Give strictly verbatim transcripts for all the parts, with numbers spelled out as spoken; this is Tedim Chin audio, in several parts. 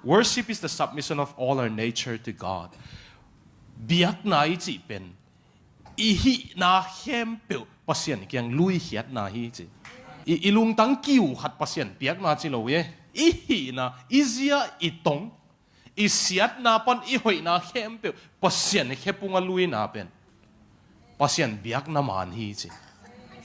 Worship is the submission of all our nature to God. Biakna i cih pen i hihna khempeuh Pasian kiang luikhiatna hi ci. I, i lungtang kiu khat Pasian biakna ci lo e. I hihna, i zia, i tong, i siatna pan i hoihna khempeuh Pasian khepunga luina pen Pasian biakna man hi ci.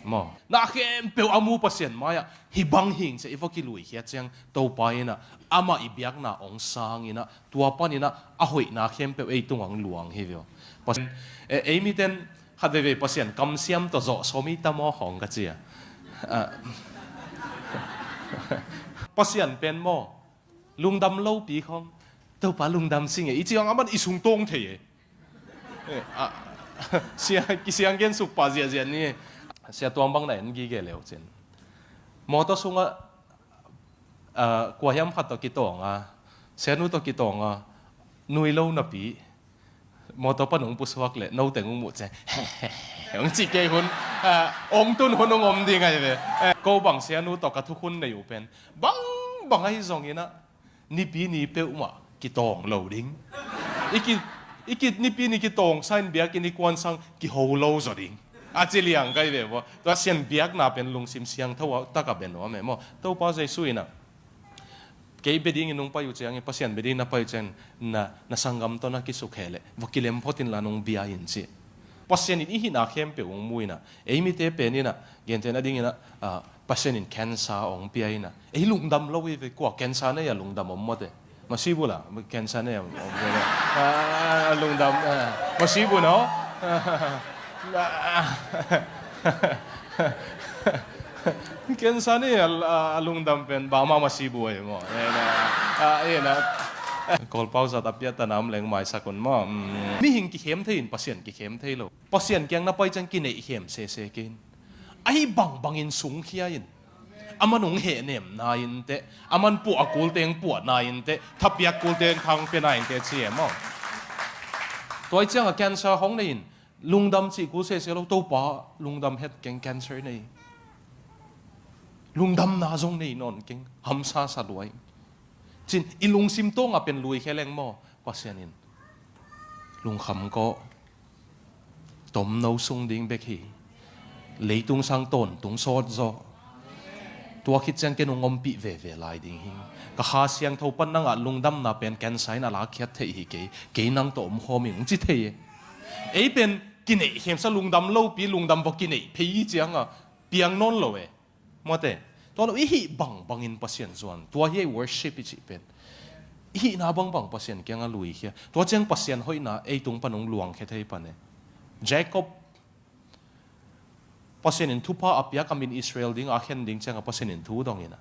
Maw, na khempeuh a mu Pasian mai-ah hih bang hing ci a i va kiluikhiat ciang Topa in ah amah i biakna hong sang in ah tua pan in ah a hoihna khempeuh ei tungah hong luang hi ve aw. Pasian, e, ei miten khat veivei Pasian kamsiam tawh zawh sawm i ta maw khawng ka ci a. Ah. Pasian pen maw, lungdam lopi khawng, Topa lungdam sing e i ci hang a man i sung tawng thei e. Eh, ah, sia, kisiang gen suk pah ziahziah ni. Sia Tuang bang na en gige leu cin. Mawtaw sungah, ah, kua hiam khat tawh kitawng a, sianu tawh kitawng a, nui lo napi mawtaw pan hong pusuak leh noteng hong muh ciang hong cih kei hun, ah, hong tun hun hong om ding ahi ve. Eh, ko bang sianu tawh ka thukhun nei uh pen bang bang ahi zongin ah nipi ni peuhmah kitawng lo ding. I ki, i ki, nipi ni kitawng sa in biakinn i kuan sang kiho lo zaw ding a ci liang kai ve maw. Tua Pasian biakna pen lungsim siangtho a taka bia nuam e maw. Topa Jesu in ah kei bia dingin nong pai uh ciangin, Pasian bia dingin na pai uh ciangin na, na sanggam tawh na kisukhe leh va kilem phot inla nong bia in ci. Pasian in i hihna khempeuh hong mu in ah ei mite pen in ah gentehna dingin ah, ah, Pasian in cancer hong pia in ah ei lungdam lo hi ve. Kua cancer nei a lungdam om mawte? Masibu la, cancer nei a om mawte? Ah, lungdam, ah, masibu no? Cancer nei a, a, a lungdam pen bama masibu ahi maw? Eh, na, ah, eh, na. Kawlpau zat a piattana om leng maisak un maw? Mm. Mihing kikhem thei in Pasian kikhem thei lo. Pasian kiang na pai ciang kineihkhem sese kei in. Ahi bangbangin sungkhia in. A man hong hehnemna inteh, a man puah a kulte hong puahna inteh, thapiak kulte hong thangpiana inteh ci e maw. Tua hi ciangah cancer hong nei in lungdam cih kul sese lo, Topa lungdam het keng, cancer nei. Lungdamna zong nei nawn keng, hamsa sa lua ing. Cin i lungsim tawngah pen lui khe leng maw, Pasian in lungkham kawh. Tomno sung ding bek hi. Leitung sang tawntung sawt zaw. Tua khit ciang ken hong ompih veve lai ding hi. Ka Kha Siangtho pan nangah lungdamna pen cancer in a lakkhiat theih hi kei. Kei nang tawh omkhawm ing hong ci thei e. Ei pen kineihkhemsa lungdam lopi, lungdam va kineih phei hi ciangah piang nawn lo e. Mawte, tua lo i hih bangbangin Pasian zuan. Tua hi ei worship i cih pen. I hihna bangbang Pasian kiangah luikhia. Tua ciang Pasian hoihna ei tung pan hong luangkhia thei pan e. Jacob, Pasian in thupha a piak a min Israel ding a khen ding ciangah Pasian in thu dong in ah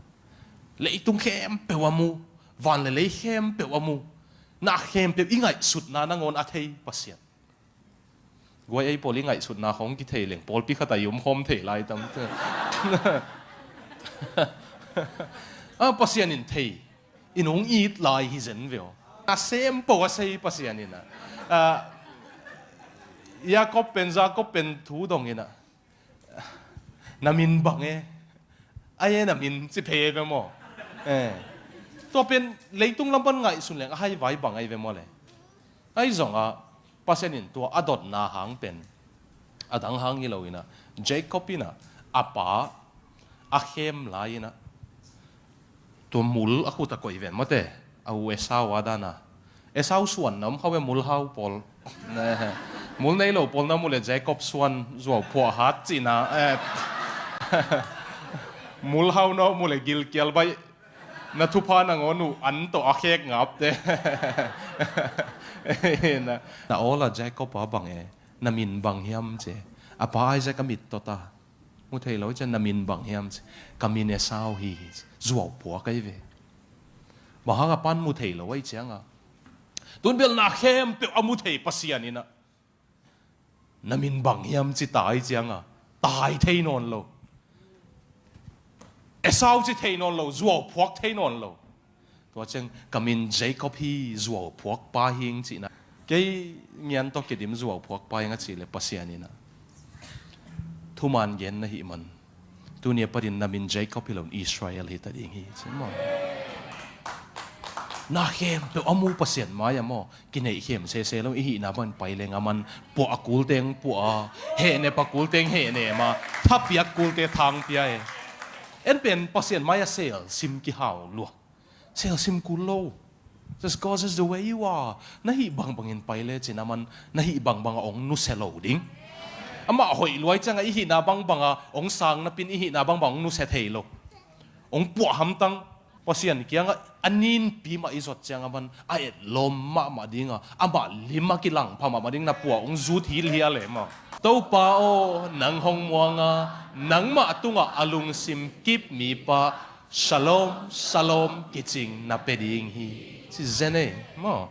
leitung khempeuh a mu, van le lei khempeuh a mu, na khempeuh i ngaihsutna nangawn a thei Pasian. Guai ei pawl i ngaihsutna khawng kithei leng pawlpi khat a i omkhawm thei lai tam. A, Pasian in thei, in hong it lai hi zen ve aw. A sem po a sei Pasian in ah. A, Jacob pen, Jacob pen thu dong in ah, na min bang e? Ai e, na min ci phei e ve maw? Eh. Tua pen leitung lam pan ngaihsun leng a haivai bang ai ve maw le? Ahi zongah Pasian in tua a dotna hang pen a dang hang hi lo in ah, Jacob in ah a pa a khem lai in ah tua mul a khut a koih ven mawte, a u Esau a dana. Esau suan na om kha ve, mul hau pawl. Mul nei lo pawl na mu le Jacob suan zuau phuah hat cihna. Eh. Mul hau na mu le gilkial baih. Na thupha nangawn uh an tawh a khek ngapte. Na, na awl a Jacob a bang e, na min bang hiam ci. A pa Isaac a mit tawh ta. Mu thei lo cian na min bang hiam ci. Ka min Esau hi, zuau phuak ahi ve. Bang hang a pan mu thei lo ahi cianga. Tun bel na khempeuh a mu thei Pasian in ah. Na min bang hiam ci tai cianga tai thei nawn lo. Esau ci thei nawn lo, zuau phuak thei nawn lo. Tua ciang ka min Jacob hi, zuau phuak pa hing cihna. Kei ngian tawh kidim zuau phuak pa hing a cih le Pasian in ah thuman gen na hih man. Tuni a patin na min Jacob hi lo in Israel hi ta ding hi. Ci maw? Na khempeuh a mu Pasian mai-ah maw, kineih khem sese lo, i hihna bangin pai leng aman puah a kulte hong puah a, hehnep a kulte hong hehnem a, thapiak kulte thang pia e. En pen Pasian mai-ah selsim kihau lua. Selsim kul lo. Just cause is the way you are. Na hih bangbangin pai lecin aman na hih bangbanga hong nusia lo ding. Amah hoih luai cianga i hihna bangbanga hong sang napin i hihna bangbanga hong nusia thei lo. Hong puah hamtang. Pasian kiangah a ninpi mah i zot ciang aman a etlawm mahmah dinga, amah lim a kilangpha mahmah ding, na puah hong zut hilhial e maw. Topa aw, nang hong muanga, nangmah tungah a lungsim kip mipa, Shalom, Shalom kicing na pia ding hi. Ci zen ei maw.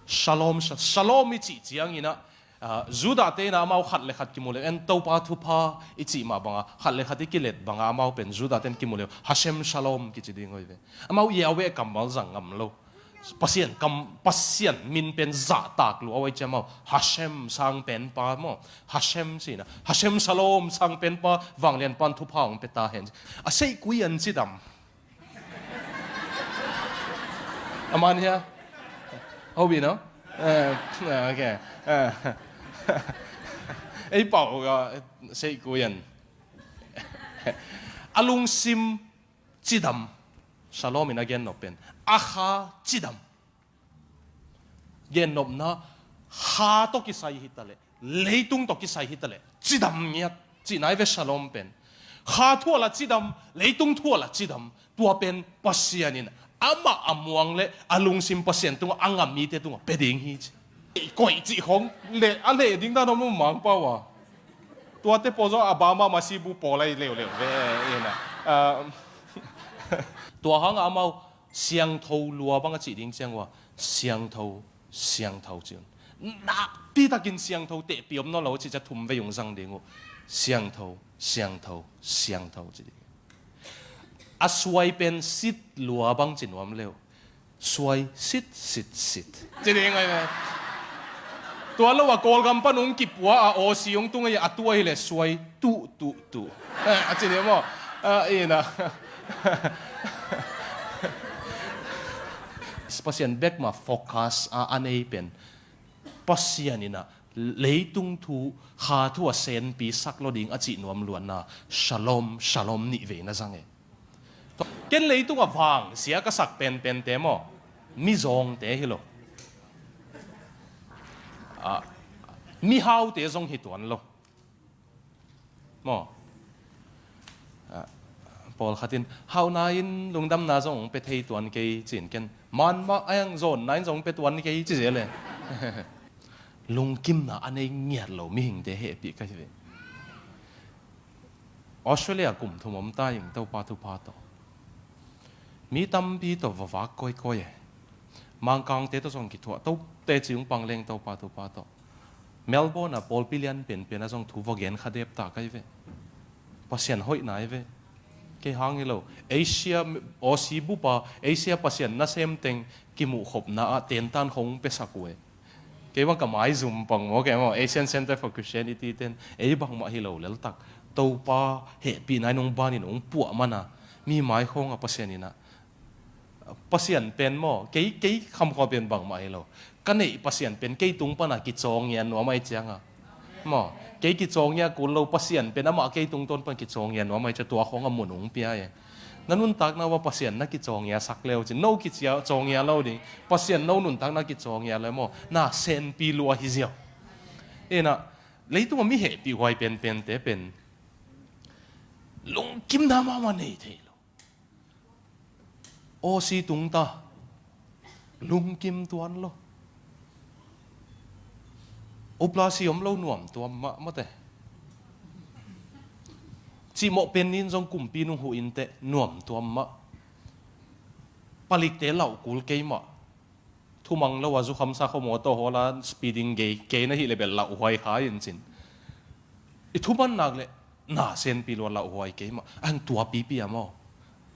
Shalom, sha-, Shalom i cih cianginah, ah, Judah te inah amau khat le khat kimu leu, en Topa thupha i cih mah banga khat le khat i kilet banga amau pen Judah ten kimu leu Hashem Shalom kici ding uh hi ve. Amau Yahweh kammal zang ngam lo. Pasian kam, Pasian min pen zahtak lua uh a, i ciamau Hashem, sangpenpa maw. Hashem cihna, Hashem Shalom, sangpenpa, vanglianpan thupha hong pia ta hen. A seih kui an cidam. Aman hia? Hobi no? Eh, ok. Eh. Ei pau ga seih kui an. A lungsim cidam. Shalom in a gennop pen a kha cidam. Gennopna, kha tawh kisai hitaleh, leitung tawh kisai hitaleh, cidam ngiat cihna hi ve Shalom pen. Kha thu ah la cidam, leitung thu ah la cidam. Tua pen Pasian in amah a muang le a lungsim Pasian tungah a ngam mite tungah pia ding hi ci. Koih cih khong le a leh ding dan om lo Mangpau a. Tuate pawl zong a bama masibu pawl ahi leuleu ve inah. Ah, tua hangah amau siangtho lua bang a cih ding ciang uh a, siangtho, siangtho ci un. Nakpitakin siangtho, tehpih om nawn lo a cih ciang thum vei hong zang ding uh. Siangtho, siangtho, siangtho ci ding. A suai pen sit lua bang ci nuam leu. Suai sit, sit, sit ci ding uh hi ve. Tua lo a Kawlgam pan hong kipua a Aussie hong tung ahi a, tu ahileh suai tuh, tuh, tuh. Eh, a ci ding maw. Ah, inah. Pasian bek mah focus a, a nei pen. Pasian inah leitung thu, kha thu a senpi sak lo ding a cih nuam luanna. Shalom, Shalom nih vei na zang e. Ken leitung a vangsia ka sak penpente maw, mizawngte hi lo. Ah, mihaute zong hi tuan lo. Maw? Ah, pawlkhat in, hauhna in lungdamna zong hong pia thei tuan kei ci-in ken, man mah a hang zawnna in zong hong pia tuan kei ci zel e. Lungkimna a nei ngiat lo mihingte hehpih ka hi ve. Australia kum thum om ta ing Topa thupha tawh. Mi tampi tawh va vak kawikawi e. Mangkangte tawh zong kithuah, Tote ci hong pang leng Topa thupha tawh. Melbourne a pawlpi lian penpen a zong thu va gen kha dep ta ka hi ve. Pasian hoihna hi ve. Kei hang hi lo. Asia, Aussie bupa, Asia Pasian nasem teng kimuhkhopna ah tentan khong pesak uh e. Kei bang ka maizum pang maw, kei maw, Asian Center for Christianity ten ei bangmah hi lo leltak. Topa hehpihna in hong banin hong puah mana mi maikhawng a Pasian inah. Pasian pen maw, kei, kei khamkhua pen bangmah hi lo. Ka neih Pasian pen kei tung pana kicawngia nuam ahi cianga. Maw, kei kicawngia kul lo, Pasian pen amah kei tungtawn pan kicawngia nuam ahi cia tua khawng a mun hong pia e. Na nuntakna uah Pasian na kicawngia sak leu cin, no kicia cawngia lo ding. Pasian no nuntakna kicawngia leu maw, na senpi lua hi ziau. Inah, leitungah mi hehpih huai penpente pen lungkimna mahmah nei thei lo. Aussie tungta lungkim tuan lo. Operasi om lo nuam tuam mah mate. Cihmawh pen nin zong kumpi nung huh inteh nuam tuam mah. Palikte lauh kul kei mah. Thumang lo a zukhamsa kho mawtaw hawla speeding gei kei na hih le bel lauhuai kha in cin. I thuman nak le na senpi lua lauhuai kei mah. Ang tua pipi a maw.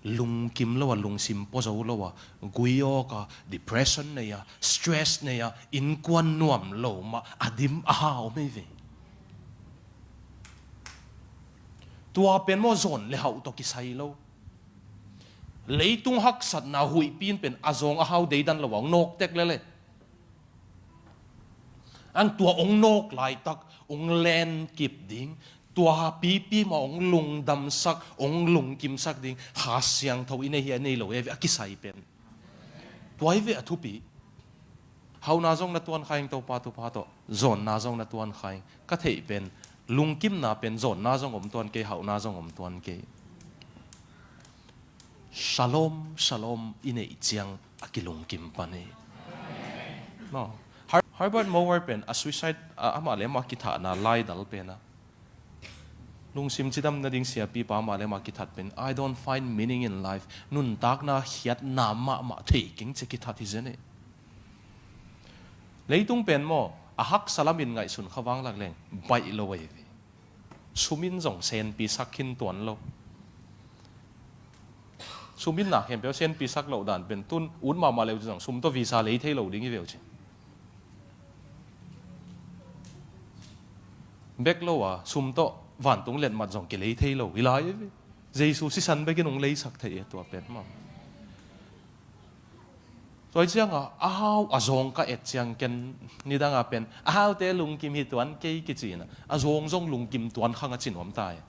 Lungkim lo a, lungsim pua zo lo a, gui awk a, depression nei a, stress nei a, innkuan nuam lo mah a dim a ha om ei ve. Tua pen maw zawn le hauh tawh kisai lo. Leitung haksatna huihpi in pen a zawng a hau deidan lo a hong nawk tek lele. Ang tua hong nawk laitak hong lenkip ding, tua pipi mah hong lungdamsak, hong lungkimsak ding Kha Siangtho i nei hi a nei lo e ve a kisai pen. Tua hi ve a thupi. Hauhna zong na tuan kha ing, Topa thupha tawh zawnna zong na tuan kha ing. Ka theih pen lungkimna pen zawnna zong om tuan kei, hauhna zong om tuan kei. Shalom, shalom i neih ciang a kilungkim pan hi. No. Har-, Herbert Moore pen a suicide, a, amah le amah kithahna laidal pen a lungsim cidam nading siapipa amah le amah kithat pen, "I don't find meaning in life." Nuntakna khiatna mahmah thei keng ci a kithat hi zen hi. Leitung pen maw, a haksa lamin ngaihsun kha vanglak leng baih lo ahi ve. Sum in zong senpi sak khin tuan lo. Sum in na khempeuh senpi sak loh dan pen tun ut mahmah leu ci zong sum tawh visa lei thei lo ding hi veu ci. Bek lo a sum tawh vantung letmat zong kilei thei lo hi lai hi ve. Jesu sisan bekin hong leisak thei e tua pen maw. Tua hi cianga a hau a zawng ka et ciang ken nidanga pen a haute lungkim hi tuan kei kici ina, a zawng zong lungkim tuan khang a ci nuam ta hi.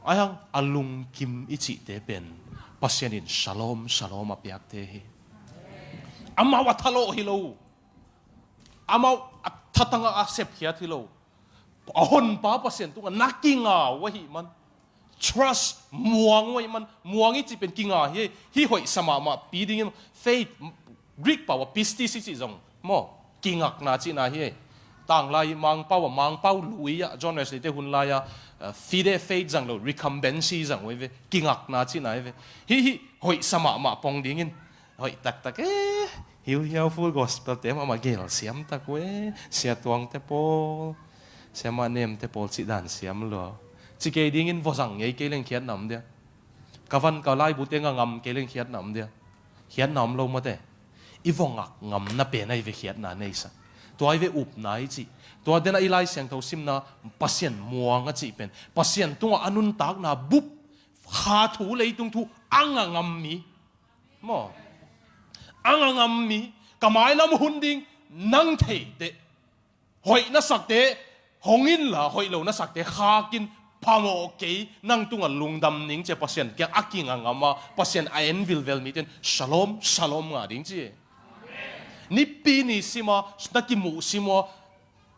Ahi hang a lungkim i cihte pen Pasian in shalom, shalom a piakte hi. Amau a thalawh hi lo. Amau a thatanga a sepkhiat hi lo. A honpa Pasian tungah na kinga uh ahih man. Trust, muang uh ahih man. Muang i cih pen kinga hi. Hih hoihsa mahmah pi dingin faith, Greek pau a pistis i cih zong maw, kingakna cihna hi. Tanglai Mangpau a, Mangpau lui ah, John Wesley te hun lai a, uh, fide faith zang lo, recumbency zang uh hi ve. Kingakna cihna hi ve. Hih, hih hoihsa mahmah pong dingin hoih taktak e. Hiuhiau Full Gospel te mahmah gel siam tak uh e. Sia Tuang te pawl, Sia Mah Nem te pawl cih dan siam lua. Ci kei dingin vawzang ngei kei leng khiatna om dia. Ka van ka laibu te nga ngam kei leng khiatna om dia. Khiatna om lo mawte. I vawngak ngamna pen ahi ve khiatna neisa. Tua ahi ve upna i cih. Tua dena i Lai Siangtho simna Pasian muang a cih pen Pasian tungah a nuntakna bup kha thu, leitung thu a nga ngam mi. Maw? A nga ngam mi, ka mailam hun ding nang theiteh. Hoih na sakte hong inla, hoih lo na sakte khakin, phamawh kei, nang tungah lungdam ning ci a Pasian kiang a kinga ngam a, Pasian a en vilvel mite in shalom, shalom ngah ding ci. Nipi ni sima na kimuh sim uh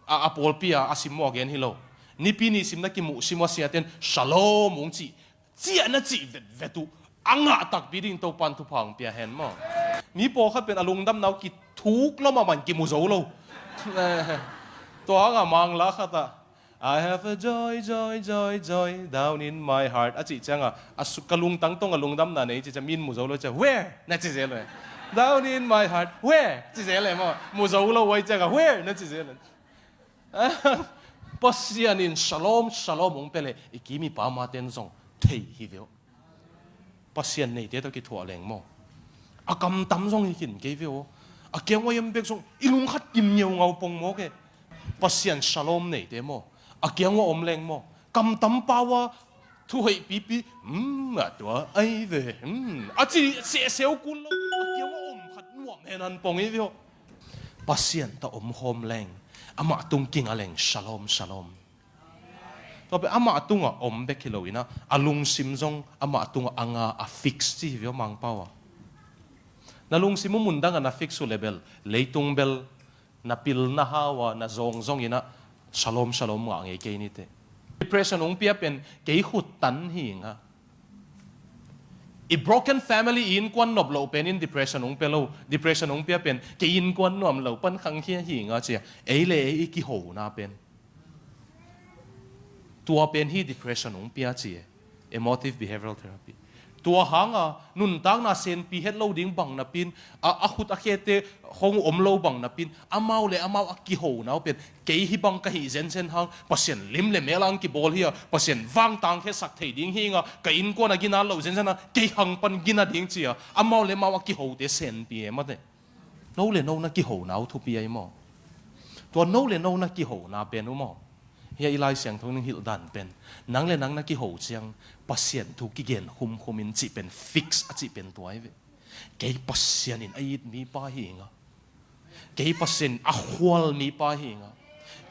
a, a pawlpi a a sim uh a gen hi lo. Nipi ni sim na kimuh sim uh a siate in shalom ung cih. Ciah na cih vetvet uh a ngah takpi ding Topan thupha hong pia hen maw. Mi pawlkhat pen a lungdamna uh kithuk lo mahmah in kimu zo lo. Tua hanga Mangla khatah, "I have a joy, joy, joy, joy down in my heart," a cih cianga, a su-, ka lungtang tong a lungdamna nei cih ciang min mu zo lo ciang, "Where?" na ci zel lo. "Down in my heart, where?" ci zel lo maw. Mu zo lo uh ai cianga, "Where?" na ci zel lo. Pasian in shalom, shalom hong pia le i kim i pam a ten zong thei hi ve uh. Pasian neite tawh kithuah leng maw, a kamtam zong hi khin kei ve uh. A kiang uai om bek zong i lungkhat kim ngeungau pong mawk e. Pasian shalom neite maw, a kiang uah om leng maw, kamtam pau a thu hoih pipi, "Hmm, a tua ai ve, hmm," a ci sehseu kul lo. A kiang uah om khat nuam hen an pong hi ve uh. Pasian tawh omkhawm leng, amah tung kinga leng shalom, shalom. Tua pen amah tungah om bek hi lo inah, a lungsim zong amah tungah a nga a fix ci hi ve uh Mangpau a. Na lungsim uh mundangah na fix uh le bel, leitung bel na pil na hau a, na zawng zong inah shalom, shalom ngah ngei kei nite. Depression hong pia pen kei khut tan hi nga. I broken family, i innkuan nop loh pen in depression hong pia lo. Depression hong pia pen kei innkuan nuam lo pan khangkhia hi nga ci a. Ei le ei i kihona pen, tua pen hi depression hong pia ci e. Emotive behavioral therapy. Tua hanga nuntakna senpi het lo ding bang napin, a, a khut a khete hong om lo bang napin, amau le amau a kihona uh pen kei hih bang ka hih zenzen hang, Pasian lim le mel ang kibawl hi a, Pasian vangtang khe sak thei ding hi nga, ka innkuan a gina lo zenzen a, kei hang pan gina ding ci a, amau le amau a kihote senpi e mate. No le no na kihona uh thupi ai maw? Tua no le no na kihona pen uh maw, hia i Lai Siangtho ning hilh dan pen, nang le nang na kiho ciang Pasian thu kigen khumkhum in cih pen fix a cih pen tua hi ve. Kei Pasian in a it mipa hi nga. Kei Pasian a khual mipa hi nga.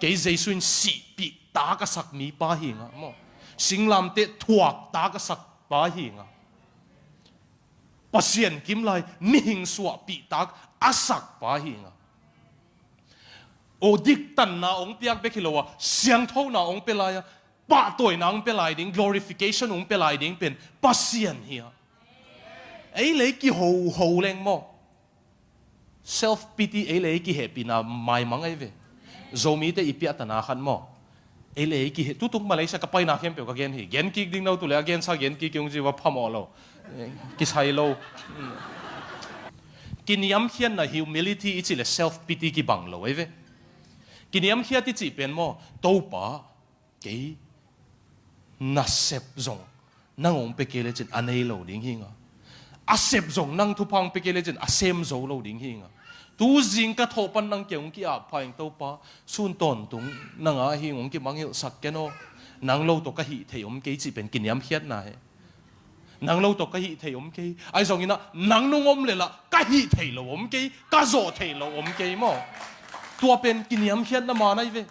Kei Jesu in sihpih tak a sak mipa hi nga maw. Singlamteh thuak tak a sak pa hi nga. Pasian kimlai mihing suahpih tak a sak pa hi nga. O diktanna hong piak bek hi lo a, siangthona hong pia lai a, pahtawina hong pia lai ding, glorification hong pia lai ding pen Pasian hi a. Ei lei kihoho leng maw. Self pity ei lei kihehpihna maimang ei ve. Zomite i piahtana khat maw. Ei lei kiheh, tutung Malaysia ka paina khempeuh ka gen hi. Gen kik ding no tu le a gensa gen kik kei hong ci va phamawh lo. Eh, kisai lo. Kiniamkhiatna humility i cih le self pity kibang lo ei ve. Kiniamkhiat i cih pen maw, Topa, kei nasep zong nang hong pia kei lecin a nei lo ding hi nga. A sep zong nang thupha hong pia kei lecin a sem zo lo ding hi nga. Tu zing ka thawh pan nang kiang hong ki-ap pha ing Topa, sun tawntung nang a hi hong kimangngilhsak ken aw. Nang lo tawh ka hih thei om kei cih pen kiniamkhiatna he. Nang lo tawh ka hih thei om kei. Ahi zongin ah nang nung om le lah ka hih thei lo om kei, ka zawh thei lo om kei maw. Tua pen kiniamkhiatna man ahi ve.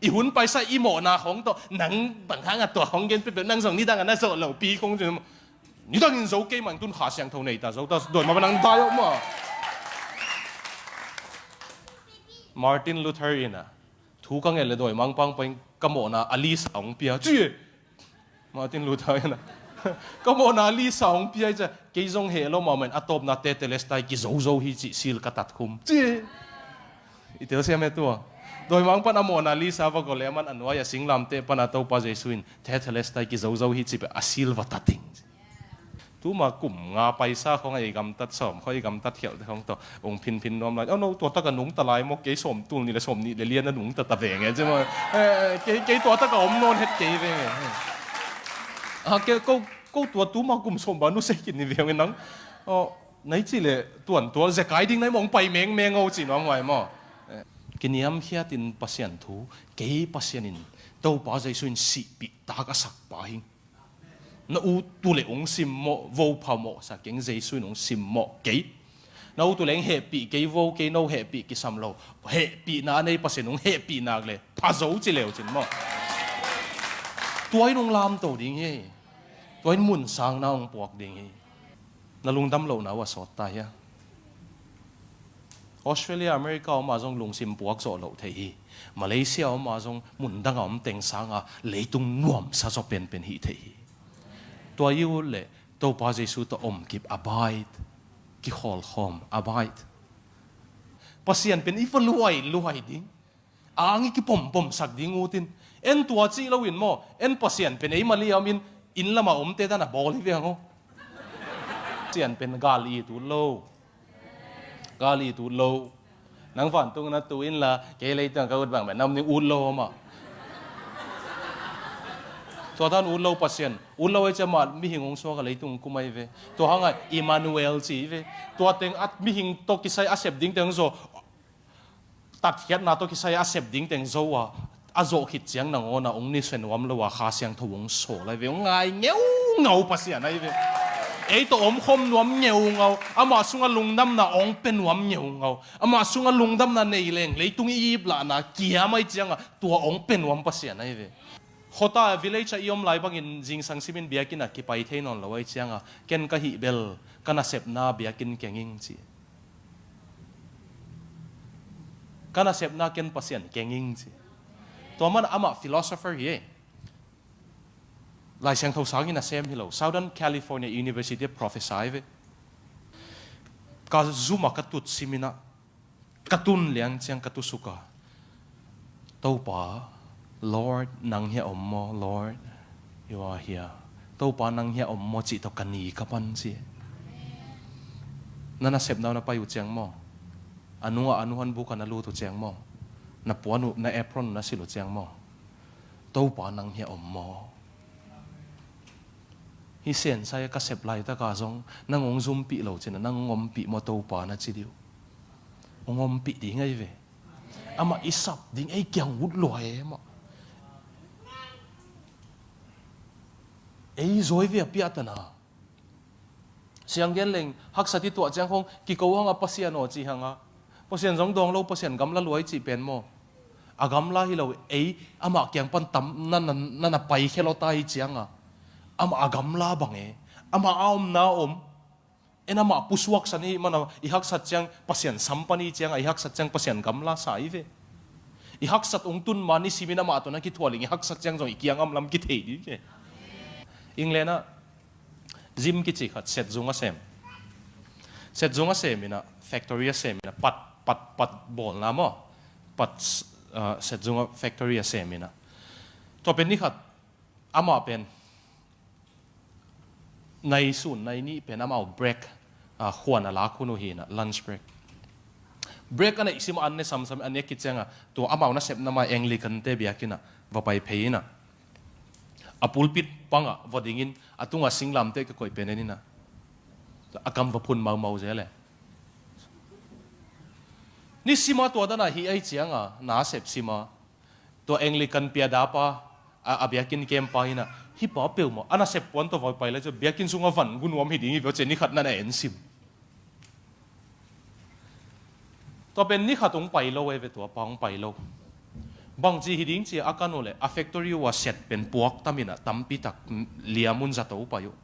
I hun paisa i mawhna khawng tawh nang bang hang a tua khawng gen peuhpeuh nang zong nidang a na zawh lopi khawng ci maw. Nidangin zo kei mah in tun Kha Siangtho nei ta zo ta dawi mah bang nang dai awk maw. Martin Luther in a thu ka nget le dawi mangpang pain ka mawhna a lisa hong pia ci e. Martin Luther in a ka mawhna a lisa hong pia i cia kei zong heh lo mahmah in a tawpna Tetelestai kizozo hi cih sil ka tatkhum ci e. I telsiam he tua. Dawimang pan a mawhna lisa va gawh le a man a nuai a singlamteh pan a Topa Jesu in Tetelestai kizozo hi cih peh a sil va tat ing. Tuma kum nga paisa khawng a i gamtat sawm khawng i gamtat khialhte khawng tawh ung phinphin nuam lai. Oh no, tua taka nungta lai maw, kei sawm tul nih le sawm nih le lian a nungta ta veng e ci maw. Eh, kei, kei tua taka om nawn het kei veng e. Ah, kei, ko, ko tua tuma kum sawm ba nu sei kit ni veng e nang. Oh, nai cih le tuan tua zekai ding nai mawng pai mengmeng o cih nuam ngai maw. Eh, kiniamkhiatin Pasian thu, kei Pasian in Topa Jesu in sihpih tak a sakpa hing. Na u tu le ung simmawh, vo phamawh sa keng, Jesu in ung simmawh kei. Na u tu le ung hehpih kei vo, kei no hehpih kisam lo. Hehpihna a nei Pasian ung hehpih nak le pha zo ci leu cin maw. Tua in ung lamto ding hi. Tua in munsangna ung puak ding hi. Na lungdam lohna uh a sawt ta hia? Australia, America om ah zong lungsim puak zawh loh thei hi. Malaysia om ah zong mundang a om teng sanga leitung nuamsa zaw penpen hih thei hi. Tua i ut leh Topa Jesu tawh omkip, abide, kikhawlkhawm, abide. Pasian pen i va luai luai ding. A ang i kipompomsak ding utin. En tua cih loin maw, en Pasian pen ei Malaysia om in, inn lamah omte dan a bawl hi ve ang aw. Pasian pen gal it ut lo. Gal it ut lo. Nang vantung na tu inla, kei leitung ka ut bang pen nam ning ut lo amah. Tua dan ut lo Pasian. Ut lo ei cia mah mihing hong suak a leitung kum ahi ve. Tua hanga Emmanuel ci hi ve. Tua teng at mihing tawh kisai a sep ding teng zaw tatkhiatna tawh kisai a sep ding teng zo a, a zawh khit ciang nangawn a hong nusia nuam lo a, Kha Siangtho hong sawl ahi ve, hong ngai ngeungau Pasian ahi ve. Ei tawh omkhawm nuam ngeungau, amah sungah lungdamna hong pia nuam ngeungau, amah sungah lungdamna nei leng leitung i iplahna kiam ahi ciangah tua hong pia nuam Pasian ahi ve. Khuata village ah i om lai bangin zingsang simin biakinn ah kipai thei nawn lo ahi ciangah ken ka hih bel ka nasepna biakinn keng ing ci. Ka nasepna ken Pasian keng ing ci. Tua man amah philosopher hi e. Lai Siangtho sangin a sem hi lo. Southern California University professor hi ve. Ka zum a ka tut simin ah ka tun liang ciang ka tusuk a, Topa, Lord, nang hiah om maw, Lord? You are here. Topa, nang hiah om maw cih tawh ka ni ka pan ci. Na nasepna uh na pai uh ciang maw? A nungah a nu han buk ah na lut uh ciang maw? Na puan uh, na apron uh na silh uh ciang maw? Topa, nang hiah om maw? Hih sensai a ka sep laitaka zong nang hong zumpih lo cin a, nang hong ompih maw Topa, na ci dih uh. Hong ompih ding ahi ve. Amah i sap ding, ei kiang ut lua e amah. Ei zawi ve a piahtana. Siang gen leng, haksat i tuah ciang khong, kiko hanga Pasian aw ci hanga. Pasian zong dawng lo, Pasian gamla luai cih pen maw. A gamla hi lo, ei, amah kiang pan tam, na, na, na, na pai khia lawta i cianga. Amah a gamla bang e. Amah a omna om. En amah pusuaksan i mana, i haksat ciang Pasian sam pan i cianga, i haksat ciang Pasian gamla sa i ve. I haksat ung tun ma nisimin amah tawh na kithualing, i haksat ciang zong i kiang amlam kithei ding ve. England ah Jim kici khat, set zung a sem. Set zung a sem ina, factory a sem ina, pat, pat, pat bawlna maw. Pat, ah, set zung a factory a sem ina. Tua pen ni khat, amah pen, nai sun, nai nih pen amau break, ah, khuan a lak hun uh hi ina, lunch break. Break a neih sim an ne samsam, a nek kicianga, tua amau nasepna mai Anglican te biakinn ah, va pai phei ina. A pulpit panga va dingin, a tunga singlamteh ka koih pen en ina. A kam va phun maumau zel e. Nisima tua dana hi ai cianga, na sep sima. Tua Anglican piadapa, a, a biakinn kempa ina. Hi pa peuhmah, a nasep puan tua va pai lai ciang, biakinn sunga van gu nuam hi ding hi veu ciang, ni khat na na en sim. Tua pen ni khat hong pai lo e ve, tua pa hong pai lo. Bangci hi ding cia a kan uh leh, a factory uh a set pen puak tam ina, tampi tak liam un zato pai uh.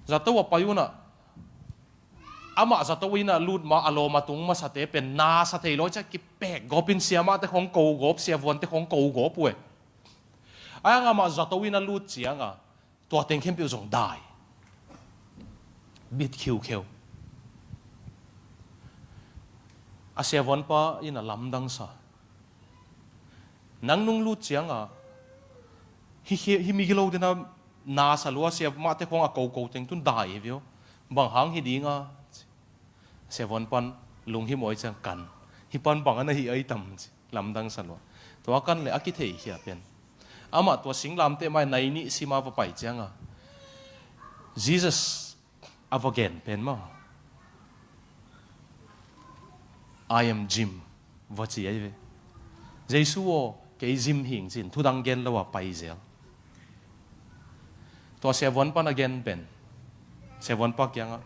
Zato a pai uh na, amah zato ina lut ma a lawm a tung masate pen na sa thei lo cia kipek gawpin siamah te khong ko gawp, siavuan te khong ko gawp uh e. Ai ang amah zato ina lut cianga, tua teng khempeuh zong dai. Bit khiukheu. A siavuanpa in a lamdang sa. Nang nung lut cianga, hi, hi, hi migilo dena na sa lua, siamahte khong a koko teng tun dai hi vio. Bang hang hi dinga. Siavuanpan lunghimawh ciang kan. Hi pan bang a na hi ai tam ci. Lamdang sa lua. Tua kan le a kitheikhia pen. Amah tua singlamteh mai nai nih sima va pai cianga. Jesus a va gen pen maw. "I am Jim," va ci ai ve. Jesu aw, kei Jim hing cin, thudang gen lo a pai zel. Tua siavuanpan a gen pen. Siavuanpa kiangah,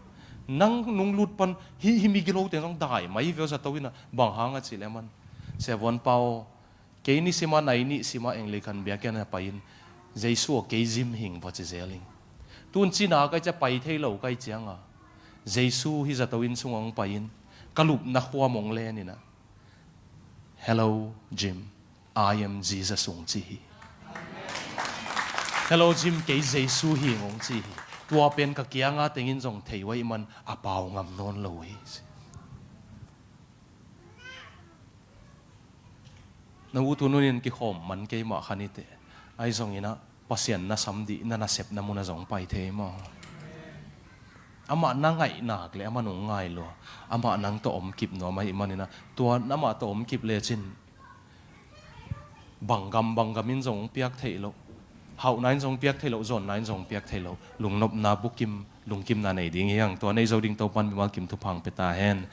nang nung lut pan, hi, hi migilo teng zong dai mai veu zato ina, bang hang a ci le man. Siavuanpa aw, kei nisima nai nih sima Anglican biakinn a pai in, Jesu aw kei Jim hing va ci zel ing. Tun cina kai cia pai thei lo kai cianga. Jesu hi zato inn sungah hong pai in, ka lupna khuam hong len ina. "Hello, Jim. I am Jesus," hong ci hi. "Hello, Jim, kei Jesu hing," hong ci hi. Tua pen ka kianga tengin zong thei uh ahih man a pau ngam nawn lo hi. Na u tu nunin kikhawm man keimah khan i teh. Ai zong ina Pasian na sam dih, na nasepna muna zong pai thei maw. Amah na ngaih nak le amah nung ngai lua. Amah nang tawh om kip nuam ahih manina. Tua amah tawh om kip lecin. Bang gam, bang gam in zong piak theih loh. Hauhna in zong piak theih loh, zawnna in zong piak theih loh. Lungnopna bukim, lungkimna nei ding hi hang. Tua nei zo ding Topan mimal kim thupha hong pia ta hen.